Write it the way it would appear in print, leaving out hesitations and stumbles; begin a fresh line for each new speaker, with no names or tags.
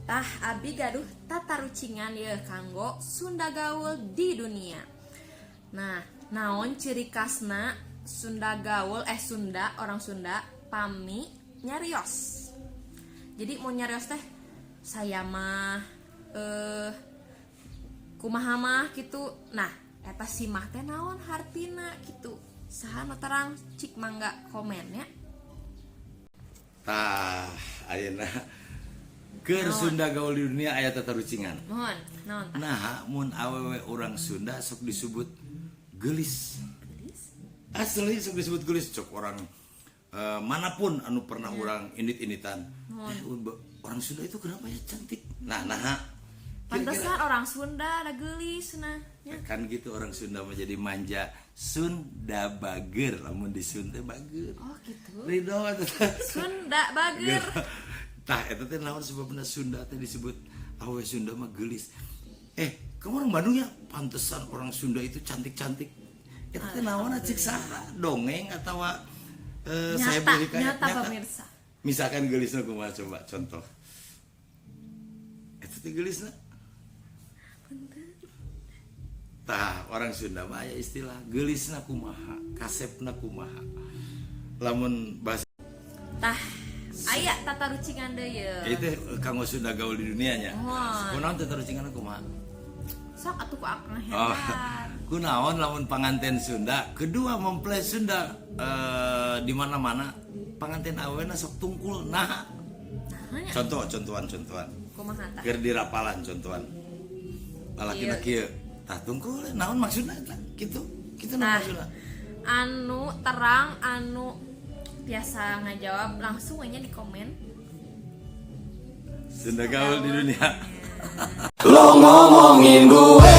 Tah, abi gaduh tatarucingan ya kanggo Sunda gaul di dunia. Nah, naon ciri khasna Sunda gaul, eh, Sunda, orang Sunda pami nyarios? Jadi mau nyarios teh saya mah kumaha mah gitu. Nah, eta si mah teh naon hartina gitu? Saha nu terang, cik mangga komen ya.
Tah, ayeuna keur Sunda gaul di dunia aya tatarucingan.
Mohon, naon tah?
Nah, mun awewe orang Sunda sok disebut gelis.
Gelis?
Asli sok disebut gelis, cok orang manapun anu pernah orang indit-inditan. Eh, orang Sunda itu kenapa ya cantik? Nah, nah.
Pantesan orang Sunda ada gelis, nah ya.
Kan gitu, orang Sunda menjadi manja, Sunda bager, lamun di Sunda bager.
Oh, gitu.
Ridho atuh.
Sunda bager.
Tah, eta teh naon sebabna Sunda teh disebut awewe Sunda mah gelis? Eh, kamu orang Bandung ya? Pantesan orang Sunda itu cantik-cantik. Eta teh naon, cik saha? Dongeng atau saya
Nyata,
beli kayak
nyata, pemirsa.
Misalkan gelisna kumaha, coba contoh. Eta teh gelisna. Tah, orang Sunda mah aya istilah gelisna kumaha, kasepna kumaha. Lamun bahasa
Tah, aya tatarucingan deui ye.
Itu kanggo Sunda gaul di dunianya.
Mohon.
Kunaon tatarucingan kumaha?
Sok atuh ku Akang
Oh,
hebat.
Kunaon lamun panganten Sunda, kedua mempelai Sunda di mana-mana panganten awena sok tungkul. Nah,
Nah, nya.
Contoh, contohan, contohan.
Kumaha tah?
Keur dirapalan contohan. Lalakina kieu. Tah, tungkul naon maksudna eta? Kitu. Kitu naon
Nah,
maksudna?
Anu terang, anu biasa ngajawab langsung aja di komen.
Sunda gaul di dunia.
Lo ngomongin gue.